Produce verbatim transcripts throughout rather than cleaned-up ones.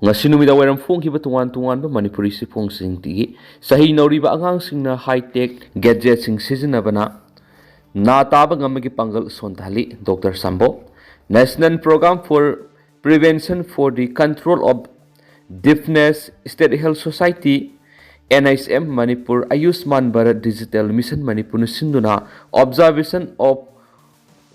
ꯉꯁꯤ ꯅꯨꯃꯤꯗꯥꯡ ꯋꯥꯏꯔꯝ ꯐꯣꯡꯈꯤꯕ ꯇꯣꯉꯥꯟ ꯇꯣꯉꯥꯟꯕ ꯃꯅꯤꯄꯨꯔꯤ ꯆꯦꯐꯣꯡꯁꯤꯡꯗꯒꯤ ꯆꯍꯤ ꯅꯧꯔꯤꯕ ꯑꯉꯥꯡꯁꯤꯡꯅ ꯍꯥꯏ-ꯇꯦꯛ ꯒꯦꯖꯦꯠꯁꯤꯡ ꯁꯤꯖꯤꯟꯅꯕꯅ ꯅꯥ ꯇꯥꯕ ꯉꯝꯕꯒꯤ ꯄꯥꯡꯒꯜ ꯁꯣꯟꯊꯍꯜꯂꯤ, doctor ꯁꯝꯕꯣ꯫ National Program for Prevention for the Control of Deafness, State Health Society, N H M Manipur, Ayushman Bharat digital mission ꯃꯅꯤꯄꯨꯔꯅ ꯁꯤꯟꯗꯨꯅ Observation of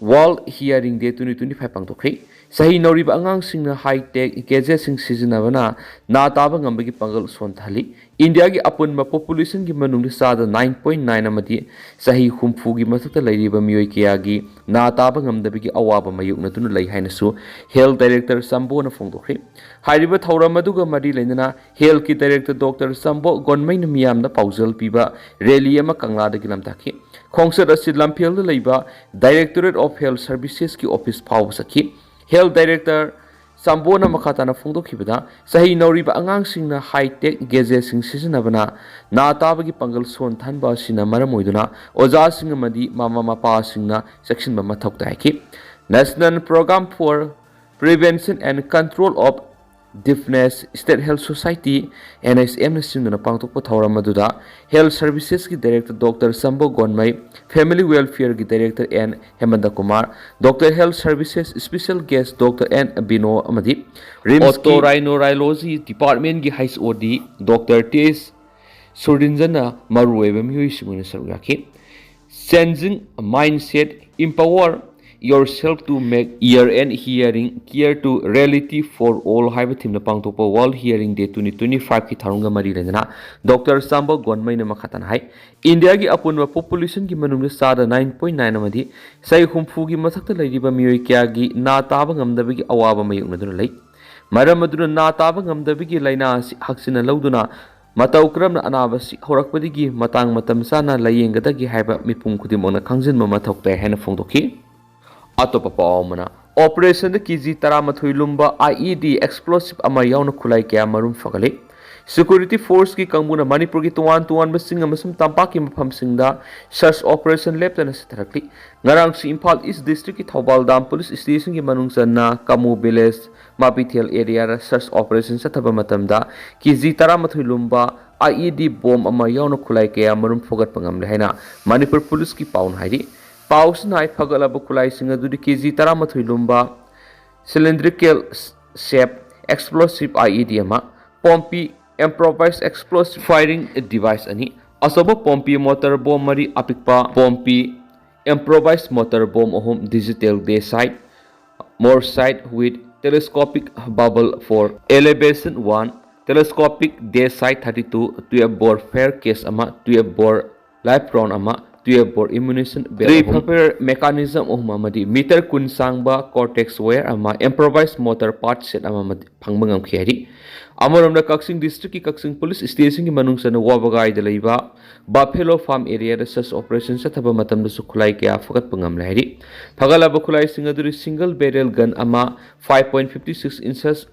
World Hearing Day twenty twenty-five ꯄꯥꯡꯊꯣꯛꯈ꯭ꯔꯤ꯫ ꯆꯍꯤ ꯅꯧꯔꯤꯕ ꯑꯉꯥꯡꯁꯤꯡꯅ ꯍꯥꯏ-ꯇꯦꯛ ꯒꯦꯖꯦꯠꯁꯤꯡ ꯁꯤꯖꯤꯟꯅꯕꯅ ꯅꯥ ꯇꯥꯕ ꯉꯝꯕꯒꯤ ꯄꯥꯡꯒꯜ ꯁꯣꯟꯊꯍꯜꯂꯤ꯫ ꯏꯟꯗꯤꯌꯥꯒꯤ ꯑꯄꯨꯟꯕ ꯄꯣꯄꯨꯂꯦꯁꯟꯒꯤ ꯃꯅꯨꯡꯗ ꯆꯥꯗ nine point nine ꯑꯃꯗꯤ ꯆꯍꯤ ꯍꯨꯝꯐꯨꯒꯤ ꯃꯊꯛꯇ ꯂꯩꯔꯤꯕ ꯃꯤꯑꯣꯏ ꯀꯌꯥꯒꯤ ꯅꯥ ꯇꯥꯕ ꯉꯝꯗꯕꯒꯤ ꯑꯋꯥꯕ ꯃꯥꯌꯣꯛꯅꯗꯨꯅ ꯂꯩ ꯍꯥꯏꯅꯁꯨ ꯍꯦꯜꯊ ꯗꯥꯏꯔꯦꯛꯇꯔ ꯆꯝꯕꯣꯅ ꯐꯣꯡꯗꯣꯛꯈ꯭ꯔꯤ꯫ ꯍꯥꯏꯔꯤꯕ ꯊꯧꯔꯝ ꯑꯗꯨꯒ ꯃꯔꯤ ꯂꯩꯅꯅ ꯍꯦꯜꯊꯀꯤ ꯗꯥꯏꯔꯦꯛꯇꯔ ꯗꯣꯛꯇꯔ ꯆꯝꯕꯣ ꯒꯣꯟꯃꯩꯅ ꯃꯤꯌꯥꯝꯗ ꯄꯥꯎꯖꯦꯜ ꯄꯤꯕ ꯔꯦꯂꯤ ꯑꯃ ꯀꯪꯂꯥꯗꯒꯤ ꯂꯝꯇꯥꯛꯈꯤ꯫ ꯈꯣꯡꯆꯠ ꯑꯁꯤ ꯂꯝꯐꯦꯜꯗ ꯂꯩꯕ Directorate of Health Servicesꯀꯤ ꯑꯣꯐꯤꯁ ꯐꯥꯎꯕ ꯆꯠꯈꯤ꯫ ꯍꯦꯜꯊ ꯗꯥꯏꯔꯦꯛꯇꯔ ꯆꯝꯕꯣꯅ ꯃꯈꯥ ꯇꯥꯅ ꯐꯣꯡꯗꯣꯛꯈꯤꯕꯗ, ꯆꯍꯤ ꯅꯧꯔꯤꯕ ꯑꯉꯥꯡꯁꯤꯡꯅ ꯍꯥꯏ-ꯇꯦꯛ ꯒꯦꯖꯦꯠꯁꯤꯡ ꯁꯤꯖꯤꯟꯅꯕꯅ ꯅꯥ ꯇꯥꯕꯒꯤ ꯄꯥꯡꯒꯜ ꯁꯣꯟꯊꯍꯟꯕ ꯑꯁꯤꯅ ꯃꯔꯝ ꯑꯣꯏꯗꯨꯅ ꯑꯣꯖꯥꯁꯤꯡ ꯑꯃꯗꯤ ꯃꯃꯥ ꯃꯄꯥꯁꯤꯡꯅ ꯆꯦꯛꯁꯤꯟꯕ ꯃꯊꯧ ꯇꯥꯏ ꯍꯥꯏꯈꯤ꯫ National Program for Prevention and Control of Deafness, State Health Society, N H M ꯅ ꯁꯤꯟꯗꯨꯅ ꯄꯥꯡꯊꯣꯛꯄ ꯊꯧꯔꯝ ꯑꯗꯨꯗ ꯍꯦꯜꯊ ꯁꯔꯚꯤꯁꯦꯁꯀꯤ director doctor Chambo Gonmei, family ꯋꯦꯜꯐꯤꯌꯔꯒꯤ director N Hemanta Kumar, doctor health services special guest doctor N Bino ꯑꯃꯗꯤ ꯔꯤꯝꯁꯀꯤ Otorhinorarology Departmentꯀꯤ H O D doctor T S ꯁꯨꯔꯗꯤꯟꯖꯟꯅ ꯃꯔꯨꯑꯣꯏꯕ ꯃꯤꯑꯣꯏꯁꯤꯡ ꯑꯣꯏꯅ ꯁꯔꯨꯛ ꯌꯥꯈꯤ꯫ Changing Mindset, Empower Yourself to Make Ear and Hearing Care to Reality for All ꯍꯥꯏꯕ ꯊꯤꯝꯅ ꯄꯥꯡꯊꯣꯛꯄ World Hearing Day twenty twenty-fiveꯀꯤ ꯊꯧꯔꯝꯒ ꯃꯔꯤ ꯂꯩꯅꯅ ꯗꯣꯛꯇꯔ ꯆꯥꯝꯕ ꯒꯣꯟꯃꯩꯅ ꯃꯈꯥ ꯇꯥꯅ ꯍꯥꯏ, ꯏꯟꯗꯤꯌꯥꯒꯤ ꯑꯄꯨꯟꯕ ꯄꯣꯄꯨꯂꯦꯁꯟꯒꯤ ꯃꯅꯨꯡꯗ ꯆꯥꯗ nine point nine ꯑꯃꯗꯤ ꯆꯍꯤ ꯍꯨꯝꯐꯨꯒꯤ ꯃꯊꯛꯇ ꯂꯩꯔꯤꯕ ꯃꯤꯑꯣꯏ ꯀꯌꯥꯒꯤ ꯅꯥ ꯇꯥꯕ ꯉꯝꯗꯕꯒꯤ ꯑꯋꯥꯕ ꯃꯥꯌꯣꯛꯅꯗꯨꯅ ꯂꯩ꯫ ꯃꯔꯝ ꯑꯗꯨꯅ ꯅꯥ ꯇꯥꯕ ꯉꯝꯗꯕꯒꯤ ꯂꯥꯏꯅꯥ ꯑꯁꯤ ꯍꯛꯆꯤꯟꯅ ꯂꯧꯗꯨꯅ ꯃꯇꯧ ꯀꯔꯝꯅ ꯑꯅꯥꯕꯁꯤ ꯍꯧꯔꯛꯄꯗꯒꯤ ꯃꯇꯥꯡ ꯃꯇꯝ ꯆꯥꯅ ꯂꯥꯌꯦꯡꯒꯗꯒꯦ ꯍꯥꯏꯕ ꯃꯤꯄꯨꯝ ꯈꯨꯗꯤꯡꯃꯛꯅ ꯈꯪꯖꯤꯟꯕ ꯃꯊꯧ ꯇꯥꯏ ꯍꯥꯏꯅ ꯐꯣꯡꯗꯣꯛꯈꯤ꯫ ꯑꯇꯣꯞꯄ ꯄꯥꯎ ꯑꯃꯅ, ꯑꯣꯄꯔꯦꯁꯟꯗ ꯀꯦ ꯖꯤ ꯇꯔꯥꯃꯥꯊꯣꯏ ꯂꯨꯝꯕ I E D explosive ꯑꯃ ꯌꯥꯎꯅ ꯈꯨꯠꯂꯥꯏ ꯀꯌꯥ ꯃꯔꯨꯝ ꯐꯒꯠꯂꯤ꯫ Security Forceꯀꯤ ꯀꯥꯡꯕꯨꯅ ꯃꯅꯤꯄꯨꯔꯒꯤ ꯇꯣꯉꯥꯟ ꯇꯣꯉꯥꯟꯕ ꯆꯤꯡ ꯑꯃꯁꯨꯡ ꯇꯝꯄꯥꯛꯀꯤ ꯃꯐꯝꯁꯤꯡꯗ search operation ꯂꯦꯞꯇꯅ ꯆꯠꯊꯔꯛꯂꯤ꯫ ꯉꯔꯥꯡꯁꯨ Imphal East Districtꯀꯤ Thoubal Dam Police Stationꯒꯤ ꯃꯅꯨꯡ ꯆꯟꯅ ꯀꯃꯨ Village, ꯃꯥꯄꯤꯊꯦꯜ areaꯗ search operation ꯆꯠꯊꯕ ꯃꯇꯝꯗ ꯀꯦ ꯖꯤ ꯇꯔꯥꯃꯥꯊꯣꯏ ꯂꯨꯝꯕ I E D bomb ꯑꯃ ꯌꯥꯎꯅ ꯈꯨꯠꯂꯥꯏ ꯀꯌꯥ ꯃꯔꯨꯝ ꯐꯨꯒꯠꯄ ꯉꯝꯂꯦ ꯍꯥꯏꯅ ꯃꯅꯤꯄꯨꯔ Policeꯀꯤ ꯄꯥꯎꯅ ꯍꯥꯏꯔꯤ꯫ ꯄꯥꯎꯁꯤꯅ ꯍꯥꯏ, ꯐꯒꯠꯂꯕ ꯈꯨꯠꯂꯥꯏꯁꯤꯡ ꯑꯗꯨꯗꯤ ꯀꯦ ꯖꯤ ꯇꯔꯥꯃꯥꯊꯣꯏ ꯂꯨꯝꯕ cylindrical shape explosive I E D ꯑꯃ, Pompey improvised explosive firing device ꯑꯅꯤ, ꯑꯆꯧꯕ ꯄꯣꯝꯄꯤ mortar bomb ꯃꯔꯤ, ꯑꯄꯤꯛꯄ ꯄꯣꯝꯄꯤ improvised mortar bomb ꯑꯍꯨꯝ, digital day sight, more sight with telescopic bubble for elevation one, telescopic day sight thirty two, twelve bore fair case ꯑꯃ, twelve bore live round ꯑꯃ, twelve bore ammunition belt three ꯑꯍꯨꯝ, fire mechanism ꯑꯍꯨꯝ ꯑꯃꯗꯤ meter ꯀꯨꯟ ꯁꯥꯡꯕ Cortex wire ꯑꯃ, improvised mortar part set ꯑꯃ ꯑꯃꯗꯤ ꯐꯪꯕ ꯉꯝꯈꯤ ꯍꯥꯏꯔꯤ꯫ ꯑꯃꯔꯣꯝꯗ ꯀꯛꯆꯤꯡ Districtꯀꯤ ꯀꯛꯆꯤꯡ Police Stationꯒꯤ ꯃꯅꯨꯡ ꯆꯟꯅ ꯋꯥꯕꯒꯥꯏꯗ ꯂꯩꯕ Buffalo Farm areaꯗ search operation ꯆꯠꯊꯕ ꯃꯇꯝꯗꯁꯨ ꯈꯨꯠꯂꯥꯏ ꯀꯌꯥ ꯐꯒꯠꯄ ꯉꯝꯂꯦ ꯍꯥꯏꯔꯤ꯫ ꯐꯒꯠꯂꯕ ꯈꯨꯠꯂꯥꯏꯁꯤꯡ ꯑꯗꯨꯗꯤ single barrel gun ꯑꯃ, five point fifty six inches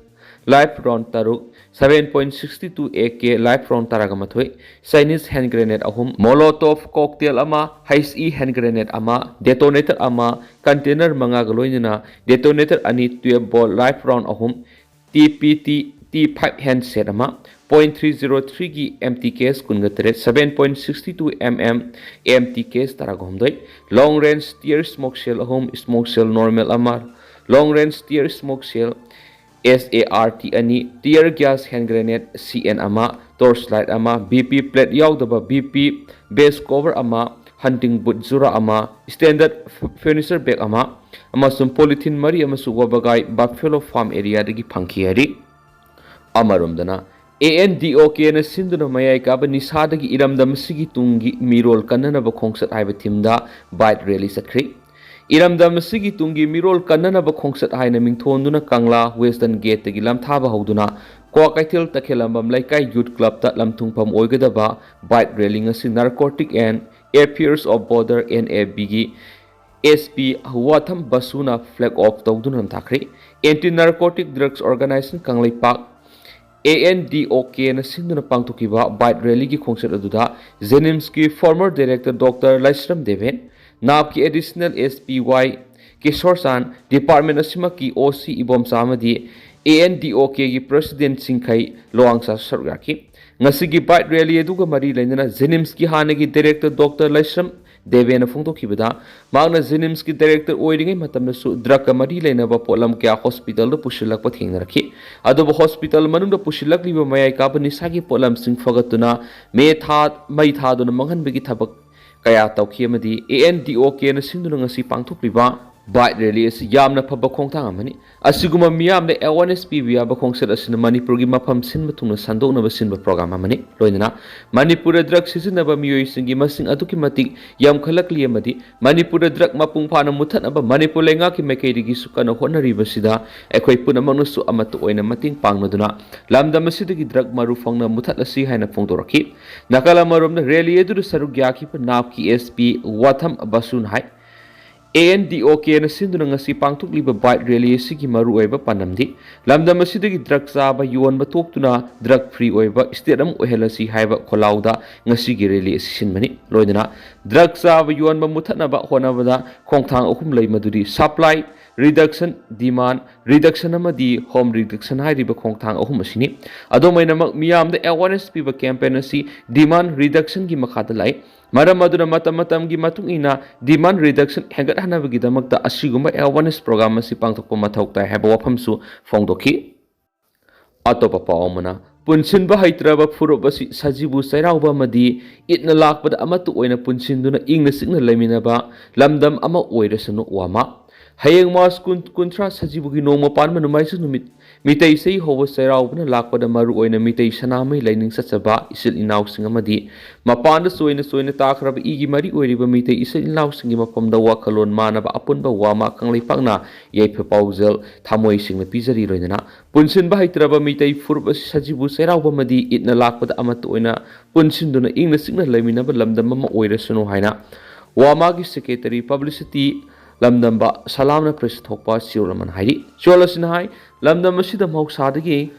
live round ꯇꯔꯨꯛ, seven point sixty two A K live round ꯇꯔꯥꯒ ꯃꯥꯊꯣꯏ, Chinese hand grenade ꯑꯍꯨꯝ, Molotov cocktail ꯑꯃ, H E hand grenade ꯑꯃ, detonator ꯑꯃ, container ꯃꯉꯥꯒ ꯂꯣꯏꯅꯅ detonator ꯑꯅꯤ, twelve bore live round ꯑꯍꯨꯝ, T P T T five handset ꯑꯃ, point three zero threeꯒꯤ empty case ꯀꯨꯟꯒ ꯇꯔꯦꯠ, seven point sixty two M M empty case ꯇꯔꯥꯒ ꯍꯨꯝꯗꯣꯏ, long range tear smoke shell ꯑꯍꯨꯝ, smoke shell normal ꯑꯃ, long range tear smoke shell S A R T ꯑꯅꯤ, tear gas hand grenade C N ꯑꯃ, torchlight ꯑꯃ, B P plate ꯌꯥꯎꯗꯕ B P base cover ꯑꯃ, hunting boot ꯖꯨꯔꯥ ꯑꯃ, standard furniture bag ꯑꯃ, ꯑꯃꯁꯨꯡ polythene ꯃꯔꯤ ꯑꯃꯁꯨ ꯋꯥꯕꯒꯥꯏ Buffalo Farm areaꯗꯒꯤ ꯐꯪꯈꯤ ꯍꯥꯏꯔꯤ꯫ ꯑꯃꯔꯣꯝꯗꯅ, A N D O Kꯅ ꯁꯤꯟꯗꯨꯅ ꯃꯌꯥꯏ ꯀꯥꯕ ꯅꯤꯁꯥꯗꯒꯤ ꯏꯔꯝꯗꯝ ꯑꯁꯤꯒꯤ ꯇꯨꯡꯒꯤ ꯃꯤꯔꯣꯜ ꯀꯟꯅꯅꯕ ꯈꯣꯡꯆꯠ ꯍꯥꯏꯕ themeꯗ bike rally ꯆꯠꯈ꯭ꯔꯤ꯫ ꯏꯔꯝꯗꯝ ꯑꯁꯤꯒꯤ ꯇꯨꯡꯒꯤ ꯃꯤꯔꯣꯜ ꯀꯟꯅꯅꯕ ꯈꯣꯡꯆꯠ ꯍꯥꯏꯅ ꯃꯤꯡꯊꯣꯟꯗꯨꯅ ꯀꯪꯂꯥ Western Gateꯇꯒꯤ ꯂꯝꯊꯥꯕ ꯍꯧꯗꯨꯅ ꯀ꯭ꯋꯥꯀꯩꯊꯦꯜ ꯇꯈꯦꯜꯂꯝꯕꯝ ꯂꯩꯀꯥꯏ Youth Clubꯇ ꯂꯝꯊꯨꯡꯐꯝ ꯑꯣꯏꯒꯗꯕ bike rally ꯉꯁꯤ Narcotic and Affairs of Border, N A Bꯒꯤ S P ꯋꯥꯊꯝ ꯕꯁꯨꯅ flag off ꯇꯧꯗꯨꯅ ꯂꯝꯊꯥꯈ꯭ꯔꯤ꯫ Anti Narcotic Drugs Organization Kangleipak A N D ꯑꯣ ꯀꯦꯅ ꯁꯤꯟꯗꯨꯅ ꯄꯥꯡꯊꯣꯛꯈꯤꯕ ꯕꯥꯏꯛ ꯔꯦꯂꯤꯒꯤ ꯈꯣꯡꯆꯠ ꯑꯗꯨꯗ ꯖꯦꯅꯤꯝꯁꯀꯤ ꯐꯣꯔꯃꯔ ꯗꯥꯏꯔꯦꯛꯇꯔ ꯗꯣꯛꯇꯔ ꯂꯥꯏꯁ꯭ꯔꯝ ꯗꯦꯕꯦꯟ, ꯅꯥꯞꯀꯤ ꯑꯦꯗꯤꯁꯅꯦꯜ ꯑꯦꯁ ꯄꯤ ꯋꯥꯏ ꯀꯤꯁꯣꯔ ꯆꯥꯟ, ꯗꯤꯄꯥꯔꯠꯃꯦꯟ ꯑꯁꯤꯃꯛꯀꯤ ꯑꯣ ꯁꯤ ꯏꯕꯣꯝꯆꯥ ꯑꯃꯗꯤ ꯑꯦ ꯑꯦꯟ ꯗꯤ ꯑꯣ ꯀꯦꯒꯤ ꯄ꯭ꯔꯁꯤꯗꯦꯟꯠ ꯁꯤꯡꯈꯩ ꯂꯣꯋꯥꯡꯆꯥꯁꯨ ꯁꯔꯨꯛ ꯌꯥꯈꯤ꯫ ꯉꯁꯤꯒꯤ ꯕꯥꯏꯛ ꯔꯦꯂꯤ ꯑꯗꯨꯒ ꯃꯔꯤ ꯂꯩꯅꯅ ꯖꯦꯅꯤꯝꯁꯀꯤ ꯍꯥꯟꯅꯒꯤ ꯗꯥꯏꯔꯦꯛꯇꯔ ꯗꯣꯛꯇꯔ ꯂꯥꯏꯁ꯭ꯔꯝ ꯗꯦꯕꯦꯟꯅ ꯐꯣꯡꯗꯣꯛꯈꯤꯕꯗ, ꯃꯍꯥꯛꯅ ꯖꯦꯅꯤꯝꯁꯀꯤ ꯗꯥꯏꯔꯦꯛꯇꯔ ꯑꯣꯏꯔꯤꯉꯩ ꯃꯇꯝꯗꯁꯨ ꯗ꯭ꯔꯒꯀ ꯃꯔꯤ ꯂꯩꯅꯕ ꯄꯣꯠꯂꯝ ꯀꯌꯥ ꯍꯣꯁꯄꯤꯇꯥꯜꯗ ꯄꯨꯁꯤꯜꯂꯛꯄ ꯊꯦꯡꯅꯔꯛꯈꯤ꯫ ꯑꯗꯨꯕꯨ ꯍꯣꯁꯄꯤꯇꯥꯜ ꯃꯅꯨꯡꯗ ꯄꯨꯁꯤꯜꯂꯛꯂꯤꯕ ꯃꯌꯥꯏ ꯀꯥꯕ ꯅꯤꯁꯥꯒꯤ ꯄꯣꯠꯂꯝꯁꯤꯡ ꯐꯒꯠꯇꯨꯅ ꯃꯦ ꯊꯥ, ꯃꯩ ꯊꯥꯗꯨꯅ ꯃꯥꯡꯍꯟꯕꯒꯤ ꯊꯕꯛ ꯀꯌꯥ ꯇꯧꯈꯤ ꯑꯃꯗꯤ ꯑꯦ ꯑꯦꯟ ꯗꯤ ꯑꯣ ꯀꯦꯅ ꯁꯤꯟꯗꯨꯅ ꯉꯁꯤ ꯄꯥꯡꯊꯣꯛꯂꯤꯕ ꯕꯥꯏꯛ ꯔꯦꯂꯤ ꯑꯁꯤ ꯌꯥꯝꯅ ꯐꯕ ꯈꯣꯡꯊꯥꯡ ꯑꯃꯅꯤ꯫ ꯑꯁꯤꯒꯨꯝꯕ ꯃꯤꯌꯥꯝꯗ ꯑꯦꯋꯥꯔꯅꯦꯁ ꯄꯤꯕ ꯌꯥꯕ ꯈꯣꯡꯆꯠ ꯑꯁꯤꯅ ꯃꯅꯤꯄꯨꯔꯒꯤ ꯃꯐꯝ ꯁꯤꯟꯕ ꯊꯨꯡꯅ ꯁꯟꯗꯣꯛꯅꯕ ꯁꯤꯟꯕ ꯄ꯭ꯔꯣꯒ꯭ꯔꯥꯝ ꯑꯃꯅꯤ꯫ ꯂꯣꯏꯅꯅ ꯃꯅꯤꯄꯨꯔꯗ ꯗ꯭ꯔꯒ ꯁꯤꯖꯤꯟꯅꯕ ꯃꯤꯑꯣꯏꯁꯤꯡꯒꯤ ꯃꯁꯤꯡ ꯑꯗꯨꯛꯀꯤ ꯃꯇꯤꯛ ꯌꯥꯝꯈꯠꯂꯛꯂꯤ ꯑꯃꯗꯤ ꯃꯅꯤꯄꯨꯔꯗ ꯗ꯭ꯔꯒ ꯃꯄꯨꯡ ꯐꯥꯅ ꯃꯨꯠꯊꯠꯅꯕ ꯃꯅꯤꯄꯨꯔ ꯂꯩꯉꯥꯛꯀꯤ ꯃꯥꯏꯀꯩꯗꯒꯤꯁꯨ ꯀꯟꯅ ꯍꯣꯠꯅꯔꯤꯕꯁꯤꯗ ꯑꯩꯈꯣꯏ ꯄꯨꯝꯅꯃꯛꯅꯁꯨ ꯑꯃꯠꯇ ꯑꯣꯏꯅ ꯃꯇꯦꯡ ꯄꯥꯡꯅꯗꯨꯅ ꯂꯝꯗꯝ ꯑꯁꯤꯗꯒꯤ ꯗ꯭ꯔꯒ ꯃꯔꯨ ꯐꯪꯅ ꯃꯨꯠꯊꯠꯂꯁꯤ ꯍꯥꯏꯅ ꯐꯣꯡꯗꯣꯔꯛꯈꯤ꯫ ꯅꯥꯀꯜ ꯑꯃꯔꯣꯝꯗ ꯔꯦꯂꯤ ꯑꯗꯨꯗ ꯁꯔꯨꯛ ꯌꯥꯈꯤꯕ ꯅꯥꯞꯀꯤ S P ꯋꯥꯊꯝ ꯕꯁꯨꯅ high, A N D ꯑꯣ ꯀꯦꯅ ꯁꯤꯟꯗꯨꯅ ꯉꯁꯤ ꯄꯥꯡꯊꯣꯛꯂꯤꯕ ꯕꯥꯏꯛ ꯔꯦꯂꯤ ꯑꯁꯤꯒꯤ ꯃꯔꯨꯑꯣꯏꯕ ꯄꯥꯟꯗꯝꯗꯤ ꯂꯝꯗꯝ ꯑꯁꯤꯗꯒꯤ ꯗ꯭ꯔꯒ ꯆꯥꯕ ꯌꯣꯟꯕ ꯇꯣꯛꯇꯨꯅ ꯗ꯭ꯔꯒ ꯐ꯭ꯔꯤ ꯑꯣꯏꯕ ꯁ꯭ꯇꯦꯠ ꯑꯃ ꯑꯣꯏꯍꯜꯂꯁꯤ ꯍꯥꯏꯕ ꯈꯣꯜꯂꯥꯎꯗ ꯉꯁꯤꯒꯤ ꯔꯦꯂꯤ ꯑꯁꯤ ꯁꯤꯟꯕꯅꯤ꯫ ꯂꯣꯏꯅꯅ ꯗ꯭ꯔꯒ ꯆꯥꯕ ꯌꯣꯟꯕ ꯃꯨꯠꯊꯠꯅꯕ ꯍꯣꯠꯅꯕꯗ ꯈꯣꯡꯊꯥꯡ ꯑꯍꯨꯝ ꯂꯩ, ꯃꯗꯨꯗꯤ ꯁꯄ꯭ꯂꯥꯏ ꯔꯤꯗꯛꯁꯟ, ꯗꯤꯃꯥꯟ ꯔꯤꯗꯛꯁꯟ ꯑꯃꯗꯤ ꯍꯣꯝ ꯔꯤꯗꯛꯁꯟ ꯍꯥꯏꯔꯤꯕ ꯈꯣꯡꯊꯥꯡ ꯑꯍꯨꯝ ꯑꯁꯤꯅꯤ꯫ ꯑꯗꯨꯝ ꯑꯣꯏꯅꯃꯛ ꯃꯤꯌꯥꯝꯗ ꯑꯦꯋꯥꯔꯅꯦꯁ ꯄꯤꯕ ꯀꯦꯝꯄꯦꯟ ꯑꯁꯤ ꯗꯤꯃꯥꯟ ꯔꯤꯗꯛꯁꯟꯒꯤ ꯃꯈꯥꯗ ꯂꯥꯛꯏ꯫ ꯃꯔꯝ ꯑꯗꯨꯅ ꯃꯇꯝ ꯃꯇꯝꯒꯤ ꯃꯇꯨꯡ ꯏꯟꯅ ꯗꯤꯃꯥꯟ ꯔꯤꯗꯛꯁꯟ ꯍꯦꯟꯒꯠꯍꯟꯅꯕꯒꯤꯗꯃꯛꯇ ꯑꯁꯤꯒꯨꯝꯕ ꯑꯦꯋꯥꯔꯅꯦꯁ ꯄ꯭ꯔꯣꯒ꯭ꯔꯥꯝ ꯑꯁꯤ ꯄꯥꯡꯊꯣꯛꯄ ꯃꯊꯧ ꯇꯥꯏ ꯍꯥꯏꯕ ꯋꯥꯐꯝꯁꯨ ꯐꯣꯡꯗꯣꯛꯈꯤ꯫ ꯑꯇꯣꯞꯄ ꯄꯥꯎ ꯑꯃꯅ, ꯄꯨꯟꯁꯤꯟꯕ ꯍꯩꯇ꯭ꯔꯕ ꯐꯨꯔꯨꯞ ꯑꯁꯤ ꯁꯖꯤꯕꯨ ꯆꯩꯔꯥꯎꯕ ꯑꯃꯗꯤ ꯏꯗꯅ ꯂꯥꯛꯄꯗ ꯑꯃꯠꯇ ꯑꯣꯏꯅ ꯄꯨꯟꯁꯤꯟꯗꯨꯅ ꯏꯪꯅ ꯆꯤꯛꯅ ꯂꯩꯃꯤꯟꯅꯕ ꯂꯝꯗꯝ ꯑꯃ ꯑꯣꯏꯔꯁꯅꯨ꯫ ꯋꯥꯃꯥ꯫ ꯍꯌꯦꯡ ꯃꯥꯔꯆ ꯀꯨꯟ, ꯀꯨꯟꯊ꯭ꯔꯥ ꯁꯖꯤꯕꯨꯒꯤ ꯅꯣꯡꯃ ꯄꯥꯟꯕ ꯅꯣꯡꯃꯥꯏꯖꯤꯡ ꯅꯨꯃꯤꯠ ꯃꯤꯇꯩ ꯆꯍꯤ ꯍꯧꯕ ꯆꯩꯔꯥꯎꯕꯅ ꯂꯥꯛꯄꯗ ꯃꯔꯨꯑꯣꯏꯅ ꯃꯤꯇꯩ ꯁꯅꯥꯃꯍꯤ ꯂꯥꯏꯅꯤꯡ ꯆꯠꯆꯕ ꯏꯆꯤꯜ ꯏꯅꯥꯎꯁꯤꯡ ꯑꯃꯗꯤ ꯃꯄꯥꯟꯗ ꯆꯣꯏꯅ ꯆꯣꯏꯅ ꯇꯥꯈ꯭ꯔꯕ ꯏꯒꯤ ꯃꯔꯤ ꯑꯣꯏꯔꯤꯕ ꯃꯤꯇꯩ ꯏꯆꯤꯜ ꯏꯅꯥꯎꯁꯤꯡꯒꯤ ꯃꯐꯝꯗ ꯋꯥꯈꯜꯂꯣꯟ ꯃꯥꯟꯅꯕ ꯑꯄꯨꯟꯕ ꯋꯥꯃꯥ ꯀꯪꯂꯩꯄꯥꯛꯅ ꯌꯥꯏꯐ ꯄꯥꯎꯖꯦꯜ ꯊꯃꯣꯏ ꯁꯦꯡꯅ ꯄꯤꯖꯔꯤ꯫ ꯂꯣꯏꯅꯅ ꯄꯨꯟꯁꯤꯟꯕ ꯍꯩꯇ꯭ꯔꯕ ꯃꯤꯇꯩ ꯐꯨꯔꯨꯞ ꯑꯁꯤ ꯁꯖꯤꯕꯨ ꯆꯩꯔꯥꯎꯕ ꯑꯃꯗꯤ ꯏꯗꯅ ꯂꯥꯛꯄꯗ ꯑꯃꯠꯇ ꯑꯣꯏꯅ ꯄꯨꯟꯁꯤꯟꯗꯨꯅ ꯏꯪꯅ ꯆꯤꯛꯅ ꯂꯩꯃꯤꯟꯅꯕ ꯂꯝꯗꯝ ꯑꯃ ꯑꯣꯏꯔꯁꯅꯨ ꯍꯥꯏꯅ ꯋꯥꯃꯥꯒꯤ ꯁꯦꯀ꯭ꯔꯦꯇꯔꯤ ꯄꯕ꯭ꯂꯤꯁꯤꯇꯤ ꯂꯝꯗꯝꯕ ꯁꯂꯥꯝꯅ ꯄ꯭ꯔꯦꯁ ꯊꯣꯛꯄ ꯆꯤꯔꯣꯜ ꯑꯃꯅ ꯍꯥꯏꯔꯤ꯫ ꯆꯤꯔꯣꯜ ꯑꯁꯤꯅ ꯍꯥꯏ, ꯂꯝꯗꯝ ꯑꯁꯤꯗ ꯃꯍꯧꯁꯥꯗꯒꯤ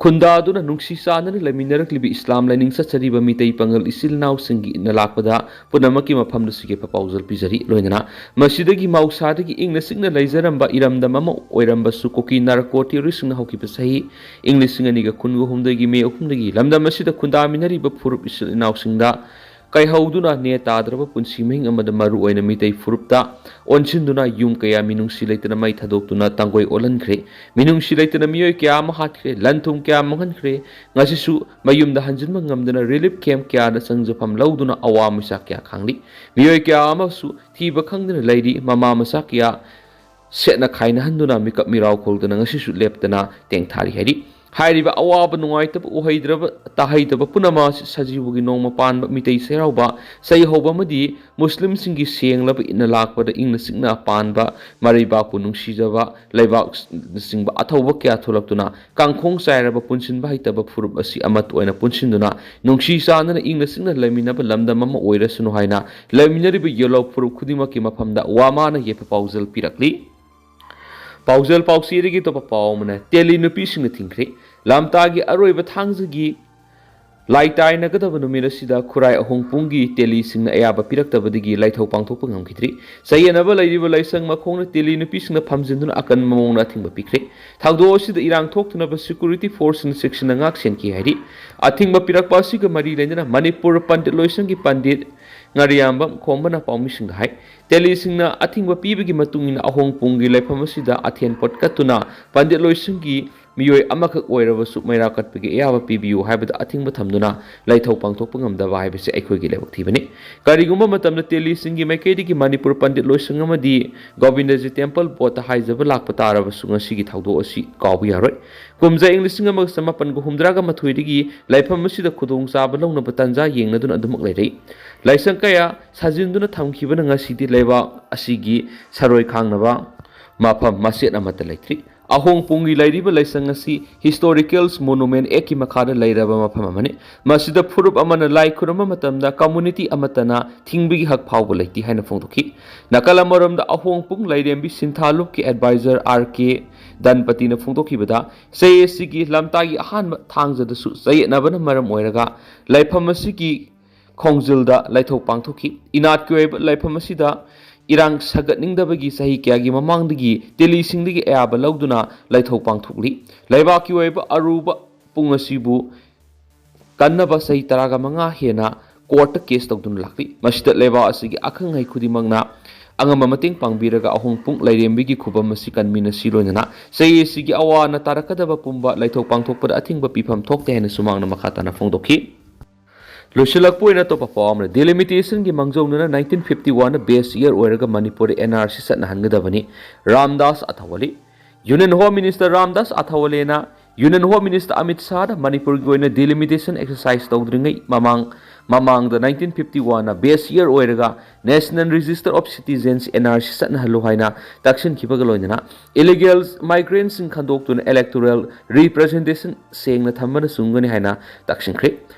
ꯈꯨꯟꯗꯥꯗꯨꯅ ꯅꯨꯡꯁꯤ ꯆꯥꯟꯅꯅ ꯂꯩꯃꯤꯟꯅꯔꯛꯂꯤꯕ ꯏꯁꯂꯥꯝ ꯂꯥꯏꯅꯤꯡ ꯆꯠꯆꯔꯤꯕ ꯃꯤꯇꯩ ꯄꯥꯉꯜ ꯏꯆꯤꯜ ꯏꯅꯥꯎꯁꯤꯡꯒꯤ ꯏꯟꯅ ꯂꯥꯛꯄꯗ ꯄꯨꯝꯅꯃꯛꯀꯤ ꯃꯐꯝꯗꯁꯨ ꯌꯦꯛꯄ ꯄꯥꯎꯖꯦꯜ ꯄꯤꯖꯔꯤ꯫ ꯂꯣꯏꯅꯅ ꯃꯁꯤꯗꯒꯤ ꯃꯍꯧꯁꯥꯗꯒꯤ ꯏꯪꯅ ꯆꯤꯛꯅ ꯂꯩꯖꯔꯝꯕ ꯏꯔꯝꯗꯝ ꯑꯃ ꯑꯣꯏꯔꯝꯕꯁꯨ ꯀꯨꯀꯤ ꯅꯥꯔꯀꯣ ꯇꯦꯔꯣꯔꯤꯁ꯭ꯠꯁꯤꯡꯅ ꯍꯧꯈꯤꯕ ꯆꯍꯤ ꯏꯪ ꯂꯤꯁꯤꯡ ꯑꯅꯤꯒ ꯀꯨꯟꯒ ꯍꯨꯝꯗꯣꯏꯒꯤ ꯃꯦ ꯑꯍꯨꯝꯗꯒꯤ ꯂꯝꯗꯝ ꯑꯁꯤꯗ ꯈꯨꯟꯗꯥꯃꯤꯟꯅꯔꯤꯕ ꯐꯨꯔꯨꯞ ꯏꯆꯤꯜ ꯏꯅꯥꯎꯁꯤꯡꯗ ꯀꯥꯏꯍꯧꯗꯨꯅ ꯅꯦ ꯇꯥꯗ꯭ꯔꯕ ꯄꯨꯟꯁꯤ ꯃꯍꯤꯡ ꯑꯃꯗ ꯃꯔꯨ ꯑꯣꯏꯅ ꯃꯤꯇꯩ ꯐꯨꯔꯨꯞꯇ ꯑꯣꯟꯁꯤꯟꯗꯨꯅ ꯌꯨꯝ ꯀꯌꯥ ꯃꯤꯅꯨꯡꯁꯤ ꯂꯩꯇꯅ ꯃꯩ ꯊꯥꯗꯣꯛꯇꯨꯅ ꯇꯥꯡꯒꯣꯏ ꯑꯣꯜꯍꯟꯈ꯭ꯔꯦ꯫ ꯃꯤꯅꯨꯡꯁꯤ ꯂꯩꯇꯅ ꯃꯤꯑꯣꯏ ꯀꯌꯥ ꯑꯃ ꯍꯥꯠꯈ꯭ꯔꯦ꯫ ꯂꯟ ꯊꯨꯝ ꯀꯌꯥ ꯃꯥꯡꯍꯟꯈ꯭ꯔꯦ꯫ ꯉꯁꯤꯁꯨ ꯃꯌꯨꯝꯗ ꯍꯟꯖꯤꯟꯕ ꯉꯝꯗꯅ ꯔꯤꯂꯤꯐ ꯀꯦꯝꯞ ꯀꯌꯥꯗ ꯆꯪꯖꯐꯝ ꯂꯧꯗꯨꯅ ꯑꯋꯥ ꯃꯤꯁꯥ ꯀꯌꯥ ꯈꯥꯡꯂꯤ꯫ ꯃꯤꯑꯣꯏ ꯀꯌꯥ ꯑꯃꯁꯨ ꯊꯤꯕ ꯈꯪꯗꯅ ꯂꯩꯔꯤ꯫ ꯃꯃꯥ ꯃꯆꯥ ꯀꯌꯥ ꯁꯦꯠꯅ ꯈꯥꯏꯅꯍꯟꯗꯨꯅ ꯃꯤꯀꯞ ꯃꯤꯔꯥꯎ ꯈꯣꯜꯗꯅ ꯉꯁꯤꯁꯨ ꯂꯦꯞꯇꯅ ꯇꯦꯡꯊꯥꯔꯤ ꯍꯥꯏꯔꯤ꯫ ꯍꯥꯏꯔꯤꯕ ꯑꯋꯥꯕ ꯅꯨꯡꯉꯥꯏꯇꯕ ꯎꯍꯩꯗ꯭ꯔꯕ ꯇꯥꯍꯩꯗꯕ ꯄꯨꯝꯅꯃꯛ ꯑꯁꯤ ꯁꯖꯤꯕꯨꯒꯤ ꯅꯣꯡꯃ ꯄꯥꯟꯕ ꯃꯤꯇꯩ ꯆꯩꯔꯥꯎꯕ, ꯆꯩꯍꯧꯕ ꯑꯃꯗꯤ ꯃꯨꯁꯂꯤꯝꯁꯤꯡꯒꯤ ꯁꯦꯡꯂꯕ ꯏꯠꯅ ꯂꯥꯛꯄꯗ ꯏꯪꯅ ꯆꯤꯛꯅ ꯄꯥꯟꯕ, ꯃꯔꯩꯕꯥꯛꯄꯨ ꯅꯨꯡꯁꯤꯖꯕ, ꯂꯩꯕꯥꯛꯅꯆꯤꯡꯕ ꯑꯊꯧꯕ ꯀꯌꯥ ꯊꯣꯛꯂꯛꯇꯨꯅ ꯀꯥꯡꯈꯣꯡ ꯆꯥꯏꯔꯕ ꯄꯨꯟꯁꯤꯟꯕ ꯍꯩꯇꯕ ꯐꯨꯔꯨꯞ ꯑꯁꯤ ꯑꯃꯠꯇ ꯑꯣꯏꯅ ꯄꯨꯟꯁꯤꯟꯗꯨꯅ ꯅꯨꯡꯁꯤ ꯆꯥꯟꯅꯅ ꯏꯪꯅ ꯆꯤꯛꯅ ꯂꯩꯃꯤꯟꯅꯕ ꯂꯝꯗꯝ ꯑꯃ ꯑꯣꯏꯔꯁꯅꯨ ꯍꯥꯏꯅ ꯂꯩꯃꯤꯟꯅꯔꯤꯕ ꯌꯦꯜꯍꯧ ꯐꯨꯔꯨꯞ ꯈꯨꯗꯤꯡꯃꯛꯀꯤ ꯃꯐꯝꯗ ꯋꯥꯃꯥꯅ ꯌꯦꯠꯄ ꯄꯥꯎꯖꯦꯜ ꯄꯤꯔꯛꯂꯤ꯫ ꯄꯥꯎꯖꯦꯜ ꯄꯥꯎꯆꯦꯗꯒꯤ ꯑꯇꯣꯞꯄ ꯄꯥꯎ ꯑꯃꯅ ꯇꯦꯂꯤ ꯅꯨꯄꯤꯁꯤꯡꯅ ꯊꯤꯡꯈ꯭ꯔꯦ꯫ ꯂꯝꯇꯥꯒꯤ ꯑꯔꯣꯏꯕ ꯊꯥꯡꯖꯒꯤ ꯂꯥꯏ ꯇꯥꯏꯅꯒꯗꯕ ꯅꯨꯃꯤꯠ ꯑꯁꯤꯗ ꯈꯨꯔꯥꯏ ꯑꯍꯣꯡꯄꯨꯡꯒꯤ ꯇꯦꯂꯤꯁꯤꯡꯅ ꯑꯌꯥꯕ ꯄꯤꯔꯛꯇꯕꯗꯒꯤ ꯂꯥꯏꯊꯧ ꯄꯥꯡꯊꯣꯛꯄ ꯉꯝꯈꯤꯗ꯭ꯔꯤ꯫ ꯆꯌꯦꯠꯅꯕ ꯂꯩꯔꯤꯕ ꯂꯥꯏꯁꯪ ꯃꯈꯣꯡꯅ ꯇꯦꯂꯤ ꯅꯨꯄꯤꯁꯤꯡꯅ ꯐꯝꯖꯤꯟꯗꯨꯅ ꯑꯀꯟꯕ ꯃꯑꯣꯡꯗ ꯑꯊꯤꯡꯕ ꯄꯤꯈ꯭ꯔꯦ꯫ ꯊꯧꯗꯣꯛ ꯑꯁꯤꯗ ꯏꯔꯥꯡ ꯊꯣꯛꯇꯅꯕ ꯁꯦꯀ꯭ꯌꯨꯔꯤꯇꯤ ꯐꯣꯔꯁꯁꯤꯡꯅ ꯆꯦꯛꯁꯤꯟꯅ ꯉꯥꯛ ꯁꯦꯟꯈꯤ ꯍꯥꯏꯔꯤ꯫ ꯑꯊꯤꯡꯕ ꯄꯤꯔꯛꯄ ꯑꯁꯤꯒ ꯃꯔꯤ ꯂꯩꯅꯅ ꯃꯅꯤꯄꯨꯔ ꯄꯟꯗꯤꯠ ꯂꯣꯏꯁꯪꯒꯤ ꯄꯟꯗꯤꯠ ꯉꯥꯔꯤꯌꯥꯝꯕꯝ ꯈꯣꯝꯕꯅ ꯄꯥꯎꯃꯤꯁꯤꯡꯗ ꯍꯥꯏ, ꯇꯦꯂꯤꯁꯤꯡꯅ ꯑꯊꯤꯡꯕ ꯄꯤꯕꯒꯤ ꯃꯇꯨꯡ ꯏꯟꯅ ꯑꯍꯣꯡꯄꯨꯡꯒꯤ ꯂꯩꯐꯝ ꯑꯁꯤꯗ ꯑꯊꯦꯟ ꯄꯣꯠ ꯀꯠꯇꯨꯅ ꯄꯟꯗꯤꯠ ꯂꯣꯏꯁꯪꯒꯤ ꯃꯤꯑꯣꯏ ꯑꯃꯈꯛ ꯑꯣꯏꯔꯕꯁꯨ ꯃꯩꯔꯥ ꯀꯠꯄꯒꯤ ꯑꯌꯥꯕ ꯄꯤꯕꯤꯌꯨ ꯍꯥꯏꯕꯗ ꯑꯊꯤꯡꯕ ꯊꯝꯗꯨꯅ ꯂꯥꯏꯊꯧ ꯄꯥꯡꯊꯣꯛꯄ ꯉꯝꯗꯕ ꯍꯥꯏꯕꯁꯤ ꯑꯩꯈꯣꯏꯒꯤ ꯂꯥꯏꯕꯛ ꯊꯤꯕꯅꯤ꯫ ꯀꯔꯤꯒꯨꯝꯕ ꯃꯇꯝꯗ ꯇꯦꯂꯤꯁꯤꯡꯒꯤ ꯃꯥꯏꯀꯩꯗꯒꯤ ꯃꯅꯤꯄꯨꯔ ꯄꯟꯗꯤꯠ ꯂꯣꯏꯁꯪ ꯑꯃꯗꯤ ꯒꯣꯕꯤꯟꯗꯖꯤ ꯇꯦꯝꯄꯜ ꯕꯣꯔꯗꯇ ꯍꯥꯏꯖꯕ ꯂꯥꯛꯄ ꯇꯥꯔꯕꯁꯨ ꯉꯁꯤꯒꯤ ꯊꯧꯗꯣꯛ ꯑꯁꯤ ꯀꯥꯎꯕ ꯌꯥꯔꯣꯏ꯫ ꯀꯨꯝꯖꯥ ꯏꯪ ꯂꯤꯁꯤꯡ ꯑꯃꯒ ꯆꯃꯥꯄꯟꯒ ꯍꯨꯝꯗ꯭ꯔꯥꯒ ꯃꯥꯊꯣꯏꯗꯒꯤ ꯂꯥꯏꯐꯝ ꯑꯁꯤꯗ ꯈꯨꯗꯣꯡꯆꯥꯕ ꯂꯧꯅꯕ ꯇꯥꯟꯖꯥ ꯌꯦꯡꯅꯗꯨꯅ ꯑꯗꯨꯃꯛ ꯂꯩꯔꯛꯏ꯫ ꯂꯥꯏꯁꯪ ꯀꯌꯥ ꯁꯥꯖꯤꯟꯗꯨꯅ ꯊꯝꯈꯤꯕꯅ ꯉꯁꯤꯗꯤ ꯂꯩꯕꯥꯛ ꯑꯁꯤꯒꯤ ꯁꯔꯣꯏ ꯈꯥꯡꯅꯕ ꯃꯐꯝ ꯃꯆꯦꯠ ꯑꯃꯠꯇ ꯂꯩꯇ꯭ꯔꯤ꯫ ꯑꯍꯣꯡꯄꯨꯡꯒꯤ ꯂꯩꯔꯤꯕ ꯂꯥꯏꯁꯪ ꯑꯁꯤ ꯍꯤꯁꯇꯣꯔꯤꯀꯦꯜꯁ ꯃꯣꯅꯨꯃꯦꯟ ꯑꯦꯛꯀꯤ ꯃꯈꯥꯗ ꯂꯩꯔꯕ ꯃꯐꯝ ꯑꯃꯅꯤ꯫ ꯃꯁꯤꯗ ꯐꯨꯔꯨꯞ ꯑꯃꯅ ꯂꯥꯏ ꯈꯨꯔꯨꯝꯕ ꯃꯇꯝꯗ ꯀꯝꯃꯨꯅꯤꯇꯤ ꯑꯃꯠꯇꯅ ꯊꯤꯡꯕꯒꯤ ꯍꯛ ꯐꯥꯎꯕ ꯂꯩꯇꯦ ꯍꯥꯏꯅ ꯐꯣꯡꯗꯣꯛꯈꯤ꯫ ꯅꯥꯀꯜ ꯑꯃꯔꯣꯝꯗ ꯑꯍꯣꯡꯄꯨꯡ ꯂꯥꯏꯔꯦꯝꯕꯤ ꯁꯤꯟꯊꯥꯂꯨꯞꯀꯤ ꯑꯦꯗꯚꯥꯏꯖꯔ ꯑꯥꯔ ꯀꯦ ꯙꯟꯄꯇꯤꯅ ꯐꯣꯡꯗꯣꯛꯈꯤꯕꯗ, ꯆꯌꯦꯠ ꯑꯁꯤꯒꯤ ꯂꯝꯇꯥꯒꯤ ꯑꯍꯥꯟꯕ ꯊꯥꯡꯖꯗꯁꯨ ꯆꯌꯦꯠꯅꯕꯅ ꯃꯔꯝ ꯑꯣꯏꯔꯒ ꯂꯩꯐꯝ ꯑꯁꯤꯒꯤ ꯈꯣꯡꯖꯤꯜꯗ ꯂꯥꯏꯊꯧ ꯄꯥꯡꯊꯣꯛꯈꯤ꯫ ꯏꯅꯥꯠꯀꯤ ꯑꯣꯏꯕ ꯂꯥꯏꯐꯝ ꯑꯁꯤꯗ ꯏꯔꯥꯡ ꯁꯥꯒꯠꯅꯤꯡꯗꯕꯒꯤ ꯆꯍꯤ ꯀꯌꯥꯒꯤ ꯃꯃꯥꯡꯗꯒꯤ ꯇꯤꯂꯤꯁꯤꯡꯗꯒꯤ ꯑꯌꯥꯕ ꯂꯧꯗꯨꯅ ꯂꯥꯏꯊꯧ ꯄꯥꯡꯊꯣꯛꯂꯤ꯫ ꯂꯩꯕꯥꯛꯀꯤ ꯑꯣꯏꯕ ꯑꯔꯨꯕ ꯄꯨꯡ ꯑꯁꯤꯕꯨ ꯀꯟꯅꯕ ꯆꯍꯤ ꯇꯔꯥꯒ ꯃꯉꯥ ꯍꯦꯟꯅ ꯀꯣꯔꯠꯇ ꯀꯦꯁ ꯇꯧꯗꯨꯅ ꯂꯥꯛꯂꯤ꯫ ꯃꯁꯤꯗ ꯂꯩꯕꯥꯛ ꯑꯁꯤꯒꯤ ꯑꯈꯪ ꯑꯍꯩ ꯈꯨꯗꯤꯡꯃꯛꯅ ꯑꯉꯝꯕ ꯃꯇꯦꯡ ꯄꯥꯡꯕꯤꯔꯒ ꯑꯍꯣꯡ ꯄꯨꯡ ꯂꯥꯏꯔꯦꯝꯕꯤꯒꯤ ꯈꯨꯕꯝ ꯑꯁꯤ ꯀꯟꯃꯤꯟꯅꯁꯤ꯫ ꯂꯣꯏꯅꯅ ꯆꯍꯤ ꯑꯁꯤꯒꯤ ꯑꯋꯥ ꯑꯅꯥ ꯇꯥꯔꯛꯀꯗꯕ ꯄꯨꯝꯕ ꯂꯥꯏꯊꯧ ꯄꯥꯡꯊꯣꯛꯄꯗ ꯑꯊꯤꯡꯕ ꯄꯤꯐꯝ ꯊꯣꯛꯇꯦ ꯍꯥꯏꯅ ꯁꯨꯃꯥꯡꯅ ꯃꯈꯥ ꯇꯥꯅ ꯐꯣꯡꯗꯣꯛꯈꯤ꯫ ꯂꯣꯏꯁꯤꯜꯂꯛꯄ ꯑꯣꯏꯅ ꯑꯇꯣꯞꯄ ꯄꯥꯎ ꯑꯃꯅ, ꯗꯤꯂꯤꯃꯤꯇꯦꯁꯟꯒꯤ ꯃꯥꯡꯖꯧꯅꯅ ꯅꯥꯏꯟꯇꯤꯟ ꯐꯤꯐꯇꯤ ꯋꯥꯟꯗ ꯕꯦꯁ ꯏꯌꯔ ꯑꯣꯏꯔꯒ ꯃꯅꯤꯄꯨꯔꯗ ꯑꯦꯟ ꯑꯥꯔ ꯁꯤ ꯆꯠꯅꯍꯟꯒꯗꯕꯅꯤ, Ramdas Athawale. Union home minister Ramdas ꯑꯊꯥꯋꯥꯂꯦꯅ ꯌꯨꯅꯤꯌꯟ ꯍꯣꯝ ꯃꯤꯅꯤꯁꯇꯔ ꯑꯃꯤꯠ ꯁꯥꯍꯗ ꯃꯅꯤꯄꯨꯔꯒꯤ ꯑꯣꯏꯅ ꯗꯤꯂꯤꯃꯤꯇꯦꯁꯟ ꯑꯦꯛꯁꯔꯁꯥꯏꯁ ꯇꯧꯗ꯭ꯔꯤꯉꯩ ꯃꯃꯥꯡ ꯃꯃꯥꯡꯗ ꯅꯥꯏꯟꯇꯤꯟ ꯐꯤꯐꯇꯤ ꯋꯥꯟꯅ ꯕꯦꯁ ꯏꯌꯔ ꯑꯣꯏꯔꯒ national register of citizens, N R C, ꯆꯠꯅꯍꯜꯂꯨ ꯍꯥꯏꯅ ꯇꯛꯁꯤꯟꯈꯤꯕꯒ ꯂꯣꯏꯅꯅ ꯏꯂꯤꯒꯦꯜ ꯃꯥꯏꯒ꯭ꯔꯦꯟꯁꯤꯡ ꯈꯟꯗꯣꯛꯇꯨꯅ ꯏꯂꯦꯛꯇꯣꯔꯦꯜ ꯔꯤꯄ꯭ꯔꯖꯦꯟꯇꯦꯁꯟ ꯁꯦꯡꯅ ꯊꯝꯕꯅ ꯆꯨꯝꯒꯅꯤ ꯍꯥꯏꯅ ꯇꯛꯁꯤꯟꯈ꯭ꯔꯦ꯫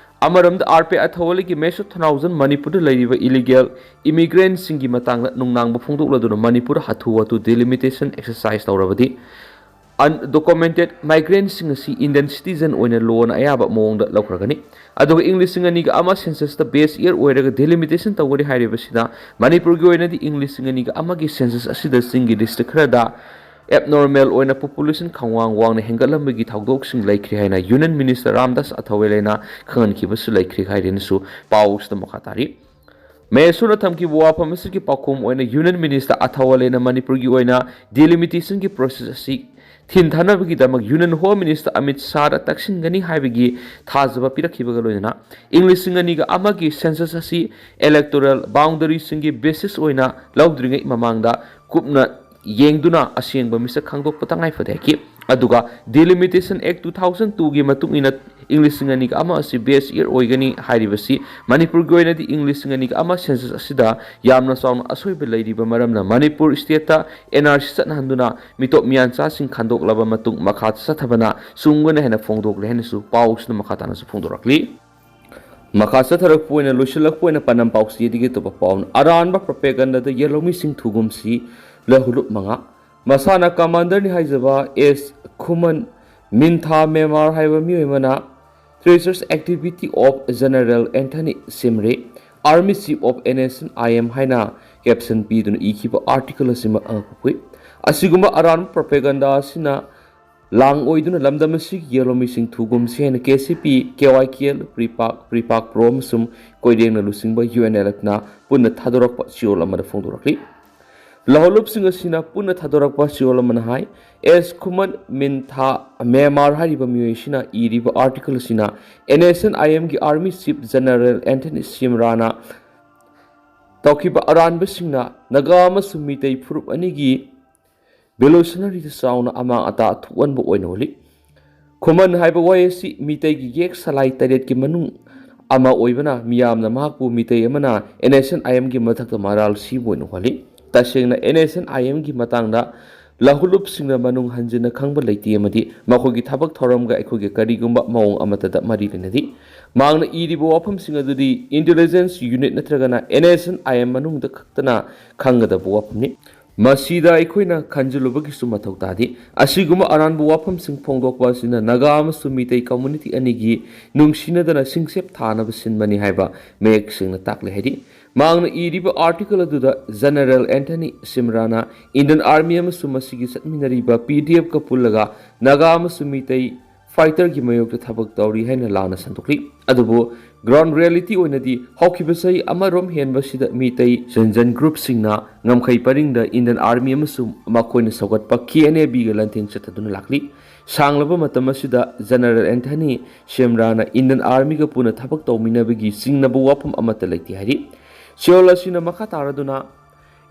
ꯑꯃꯔꯣꯝꯗ, ꯑꯥꯔ ꯄꯤ ꯑꯊꯧꯋꯥꯂꯤꯒꯤ ꯃꯦꯁꯨ ꯊꯣꯡꯅꯥꯎꯖꯝ ꯃꯅꯤꯄꯨꯔꯗ ꯂꯩꯔꯤꯕ ꯏꯂꯤꯒꯦꯜ ꯏꯃꯤꯒ꯭ꯔꯦꯟꯁꯤꯡꯒꯤ ꯃꯇꯥꯡꯗ ꯅꯨꯡꯅꯥꯡꯕ ꯐꯣꯡꯗꯣꯛꯂꯗꯨꯅ ꯃꯅꯤꯄꯨꯔ ꯍꯥꯊꯨ ꯍꯥꯊꯨ ꯗꯤꯂꯤꯃꯤꯇꯦꯁꯟ ꯑꯦꯛꯁꯔꯁꯥꯏꯁ ꯇꯧꯔꯕꯗꯤ ꯑꯟꯗꯣꯀꯨꯃꯦꯟꯇꯦꯠ ꯃꯥꯏꯒ꯭ꯔꯦꯟꯁꯤꯡ ꯑꯁꯤ ꯏꯟꯗꯤꯌꯟ ꯁꯤꯇꯤꯖꯟ ꯑꯣꯏꯅ ꯂꯣꯅ ꯑꯌꯥꯕ ꯃꯑꯣꯡꯗ ꯂꯧꯈ꯭ꯔꯒꯅꯤ꯫ ꯑꯗꯨꯒ ꯏꯪ ꯂꯤꯁꯤꯡ ꯑꯅꯤꯒ ꯑꯃ ꯁꯦꯟꯁꯁꯇ ꯕꯦꯁ ꯏꯌꯔ ꯑꯣꯏꯔꯒ ꯗꯤꯂꯤꯃꯤꯇꯦꯁꯟ ꯇꯧꯒꯅꯤ ꯍꯥꯏꯔꯤꯕꯁꯤꯗ ꯃꯅꯤꯄꯨꯔꯒꯤ ꯑꯣꯏꯅꯗꯤ ꯏꯪ ꯂꯤꯁꯤꯡ ꯑꯅꯤꯒ ꯑꯃꯒꯤ ꯁꯦꯟꯁꯁ ꯑꯁꯤꯗ ꯆꯤꯡꯒꯤ ꯗꯤꯁꯇ꯭ꯔꯤꯛ ꯈꯔꯗ ꯑꯦꯕꯅꯣꯔꯃꯦꯜ ꯑꯣꯏꯅ ꯄꯣꯄꯨꯂꯦꯁꯟ ꯈꯪꯋꯥꯡ ꯋꯥꯡꯅ ꯍꯦꯟꯒꯠꯂꯝꯕꯒꯤ ꯊꯧꯗꯣꯛꯁꯤꯡ ꯂꯩꯈ꯭ꯔꯦ ꯍꯥꯏꯅ ꯌꯨꯅꯤꯌꯟ ꯃꯤꯅꯤꯁꯇꯔ ꯔꯥꯝꯗꯥꯁ ꯑꯊꯧꯋꯥꯂꯦꯅ ꯈꯪꯍꯟꯈꯤꯕꯁꯨ ꯂꯩꯈ꯭ꯔꯦ ꯍꯥꯏꯔꯦꯅꯁꯨ ꯄꯥꯎꯁꯤꯗ ꯃꯈꯥ ꯇꯥꯔꯤ꯫ ꯃꯦꯁꯨꯅ ꯊꯝꯈꯤꯕ ꯋꯥꯐꯝ ꯑꯁꯤꯒꯤ ꯄꯥꯎꯈꯨꯝ ꯑꯣꯏꯅ ꯌꯨꯅꯤꯌꯟ ꯃꯤꯅꯤꯁꯇꯔ ꯑꯊꯧꯋꯥꯂꯦꯅ ꯃꯅꯤꯄꯨꯔꯒꯤ ꯑꯣꯏꯅ ꯗꯤꯂꯤꯃꯤꯇꯦꯁꯟꯒꯤ ꯄ꯭ꯔꯣꯁꯦꯁ ꯑꯁꯤ ꯊꯤꯟꯊꯅꯕꯒꯤꯗꯃꯛ ꯌꯨꯅꯤꯌꯟ ꯍꯣꯝ ꯃꯤꯅꯤꯁꯇꯔ ꯑꯃꯤꯠ ꯁꯥꯍꯗ ꯇꯛꯁꯤꯟꯒꯅꯤ ꯍꯥꯏꯕꯒꯤ ꯊꯥꯖꯕ ꯄꯤꯔꯛꯈꯤꯕꯒ ꯂꯣꯏꯅꯅ ꯏꯪ ꯂꯤꯁꯤꯡ ꯑꯅꯤꯒ ꯑꯃꯒꯤ ꯁꯦꯟꯁꯁ ꯑꯁꯤ ꯏꯂꯦꯛꯇꯣꯔꯦꯜ ꯕꯥꯎꯟꯗꯔꯤꯁꯤꯡꯒꯤ ꯕꯦꯁꯤꯁ ꯑꯣꯏꯅ ꯂꯧꯗ꯭ꯔꯤꯉꯩ ꯃꯃꯥꯡꯗ ꯀꯨꯞꯅ ꯌꯦꯡꯗꯨꯅ ꯑꯁꯦꯡꯕ ꯃꯤꯁꯛ ꯈꯪꯗꯣꯛꯄ ꯇꯉꯥꯏ ꯐꯗꯦ ꯍꯥꯏꯈꯤ꯫ ꯑꯗꯨꯒ ꯗꯤꯂꯤꯃꯤꯇꯦꯁꯟ ꯑꯦꯛ ꯇꯨ ꯊꯥꯎꯖꯟ ꯇꯨꯒꯤ ꯃꯇꯨꯡ ꯏꯟꯅ ꯏꯪ ꯂꯤꯁꯤꯡ ꯑꯅꯤꯒ ꯑꯃ ꯑꯁꯤ ꯕꯦꯁ ꯏꯌꯔ ꯑꯣꯏꯒꯅꯤ ꯍꯥꯏꯔꯤꯕꯁꯤ ꯃꯅꯤꯄꯨꯔꯒꯤ ꯑꯣꯏꯅꯗꯤ ꯏꯪ ꯂꯤꯁꯤꯡ ꯑꯅꯤꯒ ꯑꯃ ꯁꯦꯟꯁꯁ ꯑꯁꯤꯗ ꯌꯥꯝꯅ ꯆꯥꯎꯅ ꯑꯁꯣꯏꯕ ꯂꯩꯔꯤꯕ ꯃꯔꯝꯅ ꯃꯅꯤꯄꯨꯔ ꯁ꯭ꯇꯦꯠꯇ ꯑꯦꯟ ꯑꯥꯔ ꯁꯤ ꯆꯠꯅꯍꯟꯗꯨꯅ ꯃꯤꯇꯣꯞ ꯃꯤꯌꯥꯟꯆꯥꯁꯤꯡ ꯈꯟꯗꯣꯛꯂꯕ ꯃꯇꯨꯡ ꯃꯈꯥ ꯆꯠꯊꯕꯅ ꯆꯨꯝꯒꯅꯤ ꯍꯥꯏꯅ ꯐꯣꯡꯗꯣꯛꯂꯦ ꯍꯥꯏꯅꯁꯨ ꯄꯥꯎꯁꯤꯅ ꯃꯈꯥ ꯇꯥꯅꯁꯨ ꯐꯣꯡꯗꯣꯔꯛꯂꯤ꯫ ꯃꯈꯥ ꯆꯠꯊꯔꯛꯄ ꯑꯣꯏꯅ ꯂꯣꯏꯁꯤꯜꯂꯛꯄ ꯑꯣꯏꯅ ꯄꯥꯟꯗꯝ ꯄꯥꯎꯆꯦꯗꯒꯤ ꯑꯇꯣꯞꯄ ꯄꯥꯎꯅ ꯑꯔꯥꯟꯕ ꯄ꯭ꯔꯣꯄꯦꯒꯟꯗꯥꯗ ꯌꯦꯜꯍꯧꯃꯤꯁꯤꯡ ꯊꯨꯒꯨꯝꯁꯤ ꯂꯍꯨꯂꯨꯞ ꯃꯉꯥ꯫ ꯃꯁꯥꯅ ꯀꯃꯥꯟꯗꯔꯅꯤ ꯍꯥꯏꯖꯕ ꯑꯦꯁ ꯈꯨꯃꯟ ꯃꯤꯟꯊꯥ ꯃꯦꯃꯥꯔ ꯍꯥꯏꯕ ꯃꯤꯑꯣꯏ ꯑꯃꯅ Treasures Activity of General Anthony Shimray, Army Chief of NSCN-IM ꯍꯥꯏꯅ ꯀꯦꯞꯁꯟ ꯄꯤꯗꯨꯅ ꯏꯈꯤꯕ ꯑꯥꯔꯇꯤꯀꯜ ꯑꯁꯤꯃꯛ ꯑꯉꯛꯄ ꯄꯣꯛꯏ꯫ ꯑꯁꯤꯒꯨꯝꯕ ꯑꯔꯥꯟꯕ ꯄ꯭ꯔꯣꯄꯦꯒꯟꯗꯥ ꯑꯁꯤꯅ ꯂꯥꯡ ꯑꯣꯏꯗꯨꯅ ꯂꯝꯗꯝ ꯑꯁꯤꯒꯤ ꯌꯦꯜꯂꯣꯃꯤꯁꯤꯡ ꯊꯨꯒꯨꯝꯁꯤ ꯍꯥꯏꯅ ꯀꯦ ꯁꯤ ꯄꯤ, ꯀꯦ ꯋꯥꯏ ꯀꯦ ꯑꯦꯜ, ꯄ꯭ꯔꯤꯄꯥꯛ, ꯄ꯭ꯔꯤꯄꯥꯛ ꯄ꯭ꯔꯣ ꯑꯃꯁꯨꯡ ꯀꯣꯏꯔꯦꯡꯅ ꯂꯨꯆꯤꯡꯕ ꯌꯨ ꯑꯦꯟ ꯑꯦꯜ ꯑꯦꯐꯅ ꯄꯨꯟꯅ ꯊꯥꯗꯣꯔꯛꯄ ꯆꯦꯔꯣꯜ ꯑꯃꯗ ꯐꯣꯡꯗꯣꯔꯛꯂꯤ꯫ ꯂꯧꯍꯧꯂꯨꯞꯁꯤꯡ ꯑꯁꯤꯅ ꯄꯨꯟꯅ ꯊꯥꯗꯣꯔꯛꯄ ꯆꯦꯔꯣꯜ ꯑꯃꯅ ꯍꯥꯏ, ꯑꯦꯁ ꯈꯨꯃꯟ ꯃꯤꯟꯊꯥ ꯃꯦꯃꯥꯔ ꯍꯥꯏꯔꯤꯕ ꯃꯤꯑꯣꯏ ꯑꯁꯤꯅ ꯏꯔꯤꯕ ꯑꯥꯔꯇꯤꯀꯜ ꯑꯁꯤꯅ NSCN-IMꯒꯤ Army Chief General Anthony Shimrana ꯇꯧꯈꯤꯕ ꯑꯔꯥꯟꯕꯁꯤꯡꯅ ꯅꯥꯒꯥ ꯑꯃꯁꯨꯡ ꯃꯤꯇꯩ ꯐꯨꯔꯨꯞ ꯑꯅꯤꯒꯤ ꯚꯦꯂꯨꯁꯅꯔꯤꯗ ꯆꯥꯎꯅ ꯑꯃꯥꯡ ꯑꯇꯥ ꯊꯣꯛꯍꯟꯕ ꯑꯣꯏꯅ ꯎꯠꯂꯤ꯫ ꯈꯨꯃꯟ ꯍꯥꯏꯕ ꯋꯥꯍꯩ ꯑꯁꯤ ꯃꯤꯇꯩꯒꯤ ꯌꯦꯛ ꯁꯂꯥꯏ ꯇꯔꯦꯠꯀꯤ ꯃꯅꯨꯡ ꯑꯃ ꯑꯣꯏꯕꯅ ꯃꯤꯌꯥꯝꯅ ꯃꯍꯥꯛꯄꯨ ꯃꯤꯇꯩ ꯑꯃꯅ NSCN-IMꯒꯤ ꯃꯊꯛꯇ ꯃꯔꯥꯜ ꯁꯤꯕ ꯑꯣꯏꯅ ꯎꯍꯜꯂꯤ꯫ ꯇꯁꯦꯡꯅ NSCN-IMꯒꯤ ꯃꯇꯥꯡꯗ ꯂꯧꯍꯨꯂꯨꯞꯁꯤꯡꯅ ꯃꯅꯨꯡ ꯍꯟꯖꯤꯟꯅ ꯈꯪꯕ ꯂꯩꯇꯦ ꯑꯃꯗꯤ ꯃꯈꯣꯏꯒꯤ ꯊꯕꯛ ꯊꯧꯔꯝꯒ ꯑꯩꯈꯣꯏꯒꯤ ꯀꯔꯤꯒꯨꯝꯕ ꯃꯑꯣꯡ ꯑꯃꯠꯇꯗ ꯃꯔꯤ ꯂꯩꯅꯗꯦ꯫ ꯃꯍꯥꯛꯅ ꯏꯔꯤꯕ ꯋꯥꯐꯝꯁꯤꯡ ꯑꯗꯨꯗꯤ intelligence unit ꯅꯠꯇ꯭ꯔꯒꯅ NSCN-IM ꯃꯅꯨꯡꯗ ꯈꯛꯇꯅ ꯈꯪꯒꯗꯕ ꯋꯥꯐꯝꯅꯤ꯫ ꯃꯁꯤꯗ ꯑꯩꯈꯣꯏꯅ ꯈꯟꯖꯤꯜꯂꯨꯕꯒꯤꯁꯨ ꯃꯊꯧ ꯇꯥꯗꯦ꯫ ꯑꯁꯤꯒꯨꯝꯕ ꯑꯔꯥꯟꯕ ꯋꯥꯐꯝꯁꯤꯡ ꯐꯣꯡꯗꯣꯛꯄ ꯑꯁꯤꯅ ꯅꯥꯒꯥ ꯑꯃꯁꯨꯡ ꯃꯤꯇꯩ community ꯑꯅꯤꯒꯤ ꯅꯨꯡꯁꯤꯅꯗꯅ ꯁꯤꯡꯆꯦꯞ ꯊꯥꯅꯕ ꯁꯤꯟꯕꯅꯤ ꯍꯥꯏꯕ ꯃꯌꯦꯛ ꯁꯦꯡꯅ ꯇꯥꯛꯂꯦ ꯍꯥꯏꯔꯤ꯫ ꯃꯍꯥꯛꯅ ꯏꯔꯤꯕ ꯑꯥꯔꯇꯤꯀꯜ ꯑꯗꯨꯗ General Anthony Shimrana Indian Army ꯑꯃꯁꯨꯡ ꯃꯁꯤꯒꯤ ꯆꯠꯃꯤꯟꯅꯔꯤꯕ PDFꯀ ꯄꯨꯜꯂꯒ ꯅꯥꯒꯥ ꯑꯃꯁꯨꯡ ꯃꯤꯇꯩ fighterꯒꯤ ꯃꯥꯌꯣꯛꯇ ꯊꯕꯛ ꯇꯧꯔꯤ ꯍꯥꯏꯅ ꯂꯥꯟꯅ ꯁꯟꯗꯣꯛꯂꯤ꯫ ꯑꯗꯨꯕꯨ ground reality ꯑꯣꯏꯅꯗꯤ ꯍꯧꯈꯤꯕ ꯆꯍꯤ ꯑꯃꯔꯣꯝ ꯍꯦꯟꯕꯁꯤꯗ ꯃꯤꯇꯩ ꯖꯟꯖꯟ groupꯁꯤꯡꯅ ꯉꯝꯈꯩ ꯄꯔꯤꯡꯗ Indian Army ꯑꯃꯁꯨꯡ ꯃꯈꯣꯏꯅ ꯁꯧꯒꯠꯄ KNA-Bꯒ ꯂꯥꯟꯊꯦꯡ ꯆꯠꯊꯗꯨꯅ ꯂꯥꯛꯂꯤ꯫ ꯁꯥꯡꯂꯕ ꯃꯇꯝ ꯑꯁꯤꯗ General Anthony Shimrana Indian Armyꯒ ꯄꯨꯟꯅ ꯊꯕꯛ ꯇꯧꯃꯤꯟꯅꯕꯒꯤ ꯆꯤꯡꯅꯕ ꯋꯥꯐꯝ ꯑꯃꯠꯇ ꯂꯩꯇꯦ ꯍꯥꯏꯔꯤ꯫ ꯆꯦꯔꯣꯜ ꯑꯁꯤꯅ ꯃꯈꯥ ꯇꯥꯔꯗꯨꯅ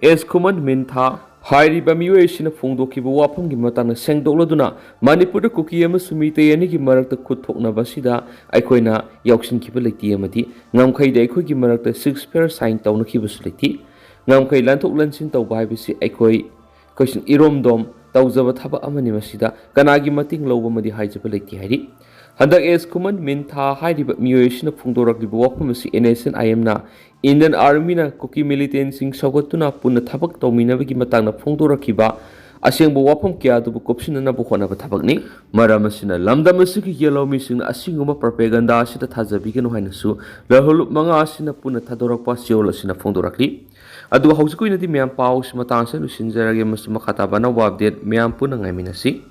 ꯑꯦꯁ ꯈꯨꯃꯟ ꯃꯤꯟꯊꯥ ꯍꯥꯏꯔꯤꯕ ꯃꯤꯑꯣꯏ ꯑꯁꯤꯅ ꯐꯣꯡꯗꯣꯛꯈꯤꯕ ꯋꯥꯐꯝꯒꯤ ꯃꯇꯥꯡꯗ ꯁꯦꯡꯗꯣꯛꯂꯗꯨꯅ ꯃꯅꯤꯄꯨꯔꯗ ꯀꯨꯀꯤ ꯑꯃꯁꯨꯡ ꯃꯤꯇꯩ ꯑꯅꯤꯒꯤ ꯃꯔꯛꯇ ꯈꯨꯠ ꯊꯣꯛꯅꯕ ꯑꯁꯤꯗ ꯑꯩꯈꯣꯏꯅ ꯌꯥꯎꯁꯤꯟꯈꯤꯕ ꯂꯩꯇꯦ ꯑꯃꯗꯤ ꯉꯝꯈꯩꯗ ꯑꯩꯈꯣꯏꯒꯤ ꯃꯔꯛꯇ ceasefire sign ꯇꯧꯅꯈꯤꯕꯁꯨ ꯂꯩꯇꯦ꯫ ꯉꯝꯈꯩ ꯂꯥꯟꯊꯣꯛ ꯂꯥꯟꯁꯤꯟ ꯇꯧꯕ ꯍꯥꯏꯕꯁꯤ ꯑꯩꯈꯣꯏ, ꯑꯩꯈꯣꯏꯁꯤꯡ ꯏꯔꯣꯝꯗꯣꯝ ꯇꯧꯖꯕ ꯊꯕꯛ ꯑꯃꯅꯤ꯫ ꯃꯁꯤꯗ ꯀꯅꯥꯒꯤ ꯃꯇꯦꯡ ꯂꯧꯕ ꯑꯃꯗꯤ ꯍꯥꯏꯖꯕ ꯂꯩꯇꯦ ꯍꯥꯏꯔꯤ꯫ ꯍꯟꯗꯛ ꯑꯦꯁ ꯈꯨꯃꯟ ꯃꯤꯟꯊꯥ ꯍꯥꯏꯔꯤꯕ ꯃꯤꯑꯣꯏ ꯑꯁꯤꯅ ꯐꯣꯡꯗꯣꯔꯛꯂꯤꯕ ꯋꯥꯐꯝ ꯑꯁꯤ NSCN-IMꯅ Indian Armyꯅ ꯀꯨꯀꯤ militantꯁꯤꯡ ꯁꯧꯒꯠꯇꯨꯅ ꯄꯨꯟꯅ ꯊꯕꯛ ꯇꯧꯃꯤꯟꯅꯕꯒꯤ ꯃꯇꯥꯡꯗ ꯐꯣꯡꯗꯣꯔꯛꯈꯤꯕ ꯑꯁꯦꯡꯕ ꯋꯥꯐꯝ ꯀꯌꯥ ꯑꯗꯨꯕꯨ ꯀꯨꯞꯁꯤꯟꯅꯅꯕ ꯍꯣꯠꯅꯕ ꯊꯕꯛꯅꯤ꯫ ꯃꯔꯝ ꯑꯁꯤꯅ, ꯂꯝꯗꯝ ꯑꯁꯤꯒꯤ ꯌꯦꯜꯍꯧꯃꯤꯁꯤꯡꯅ ꯑꯁꯤꯒꯨꯝꯕ propaganda ꯑꯁꯤꯗ ꯊꯥꯖꯕꯤꯒꯅꯨ ꯍꯥꯏꯅꯁꯨ ꯂꯍꯨꯂꯨꯞ ꯃꯉꯥ ꯑꯁꯤꯅ ꯄꯨꯟꯅ ꯊꯥꯗꯣꯔꯛꯄ ꯆꯦꯔꯣꯜ ꯑꯁꯤꯅ ꯐꯣꯡꯗꯣꯔꯛꯂꯤ꯫ ꯑꯗꯨꯒ ꯍꯧꯖꯤꯛꯀꯤ ꯑꯣꯏꯅꯗꯤ ꯃꯌꯥꯝ ꯄꯥꯎꯁꯤ ꯃꯇꯥꯡꯁꯤꯗ ꯂꯣꯏꯁꯤꯟꯖꯔꯒꯦ꯫ ꯃꯁꯤ ꯃꯈꯥ ꯇꯥꯕ ꯑꯅꯧꯕ update ꯃꯌꯥꯝ ꯄꯨꯟꯅ ꯉꯥꯏꯃꯤꯟꯅꯁꯤ꯫